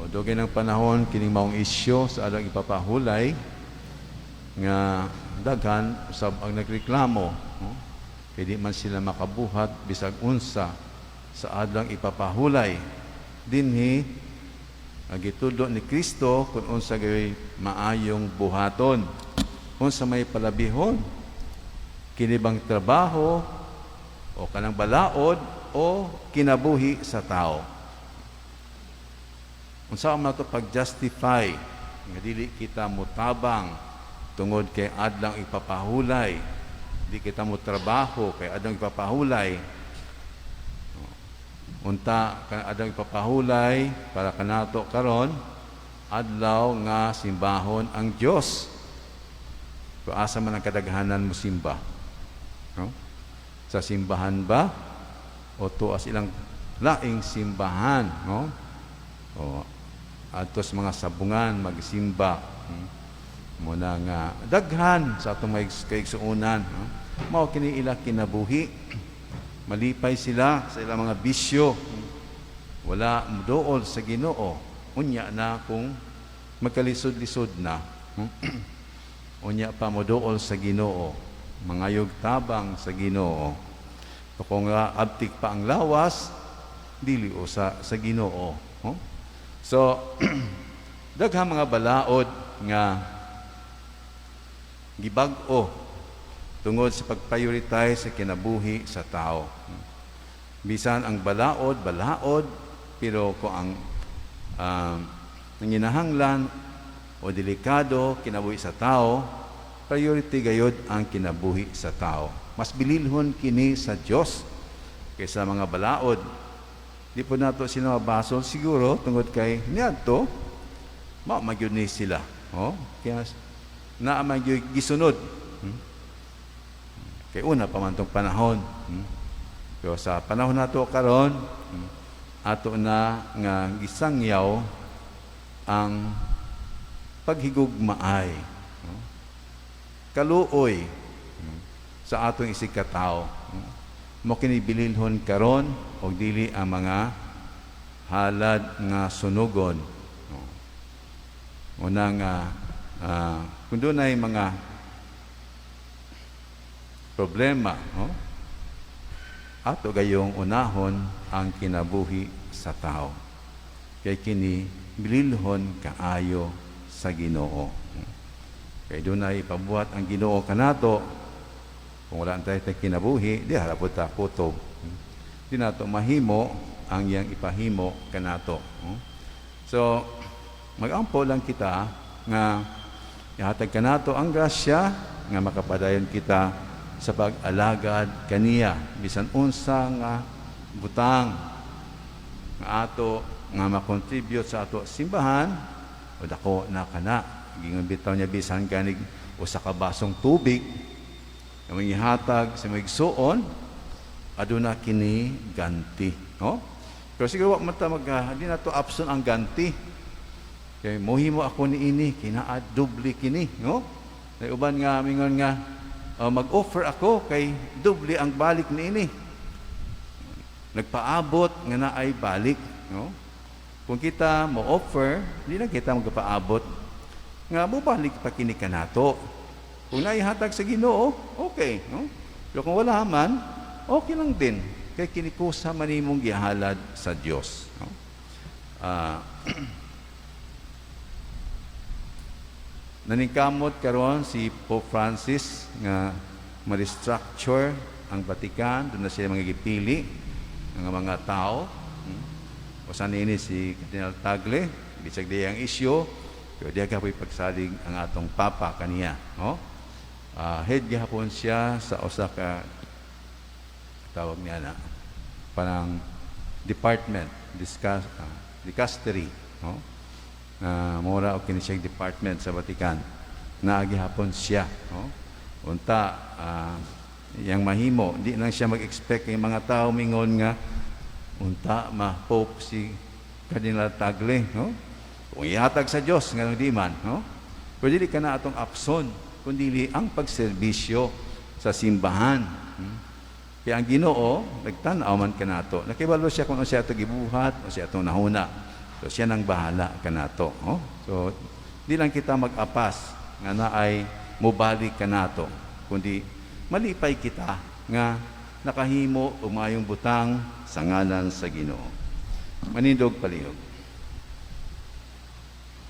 O dugay ng panahon kining maong isyu sa adlawng ipapahulay nga daghan usab ang nagreklamo, no? Kay di man sila makabuhat bisag unsa sa adlawng ipapahulay. Dinhi ang gitudlo ni Kristo kung unsa gayoy maayong buhaton, unsa may palabihon, kini bang trabaho o kanang balaod o kinabuhi sa tao? Unsa man ato pag-justify nga dili kita motabang tungod kay adlawng ipapahulay, di kita mo trabaho kay adlawng ipapahulay? Unta kan adlawng ipapahulay para kanato karon, adlaw nga simbahon ang Dios. Kung asa man ang kadaghanan mo simba, no? Sa simbahan ba o tuas ilang laing simbahan, no? O adto sa mga sabungan magsimba? Muna nga daghan sa atong mga kaigsuonan, no? Mao kini ila kinabuhi. Malipay sila sa ilang mga bisyo. Wala moduol sa Ginoo. Unya na kung magkalisod-lisod na. Unya pa moduol sa Ginoo. Mangayog tabang sa Ginoo. Kung nga abtik pa ang lawas, dili usa sa Ginoo. No? So, daghang mga balaod nga gibag-o tungod sa pag-prioritize sa kinabuhi sa tao. Bisan ang balaod, balaod, pero kung ang nanginahanglan o delikado kinabuhi sa tao, priority gayod ang kinabuhi sa tao. Mas bililhon kini sa Dios kaysa mga balaod. Di po nato sila mabasol siguro tungod kay niadto mao magyud ni sila. Oh, kaya naa man gyud gisunod. Kay una pa man tong panahon. Pero sa panahon nato karon, ato na nga gisangyaw ang paghigugmaay, no? Kaluoy sa atong isig katao. Mao kini bililhon karon og dili ang mga halad nga sunugon. No? Una nga kung dunay mga problema, no? Ato gayong unahon ang kinabuhi sa tao. Kay kini bililhon kaayo sa Ginoo. Kay dunay ipabuhat ang Ginoo kanato, kung wala tayo tay kinabuhi, di harapod ta kutob. Di nato mahimo ang iyang ipahimo kanato. So, magampo lang kita nga ihatag kanato ang grasya nga makapadayon kita sa pag-alagad kaniya bisan unsa nga butang nga ato nga ma-contribute sa ato simbahan o dako na kana. Gingon bitaw niya, bisan ganig usa ka basong tubig nga mangihatag sa mga igsuon, aduna kini ganti, no? Pero siguro wa man ta mag di na to abson ang ganti, kay mohimo ako ni ini, kinaa doble kini, no? May uban nga mingon nga mag-offer ako kay doble ang balik ni ini. Nagpaabot nga naay balik, no? Kung kita mo offer, di na kita magpaabot nga mobalik pa kini kanato. Kung naihatag sa Ginoo, okay, no? Pero kung wala man, okay lang din. Kay kini kusa man nimong gihalad sa Dios, no? Naningkamot karon si Pope Francis nga ma-restructure ang Vatican, doon na siya mga gipili ang mga tao. Usa niini si Cardinal Tagle, bisag di ang isyu, pero diha gihapon pagsalig ang atong Papa kaniya, no? Head gihapon siya sa usa ka, tawag niya na parang department, discuss, dicastery, no? Mura og kini siyang department sa Vatican. Naa gihapon siya, no? Unta iyang mahimo, di lang siya mag-expect kay mga tao mingon nga unta ma-pope si Cardinal Tagle, no? Kung ihatag sa Dios nganong di man, no? Pero dili kana atong apson, kundi ang pagserbisyo sa simbahan. Kaya ang Ginoo nagtan-aw man kanato. Nakibalo siya kung ano siya ato gibuhat o siya atong nahuna. So siya nang bahala kanato. Oh? So di lang kita mag-apas nga naay mubalik kanato, kundi malipay kita nga nakahimo og maayong butang sa ngalan sa Ginoo. Manindog palihog.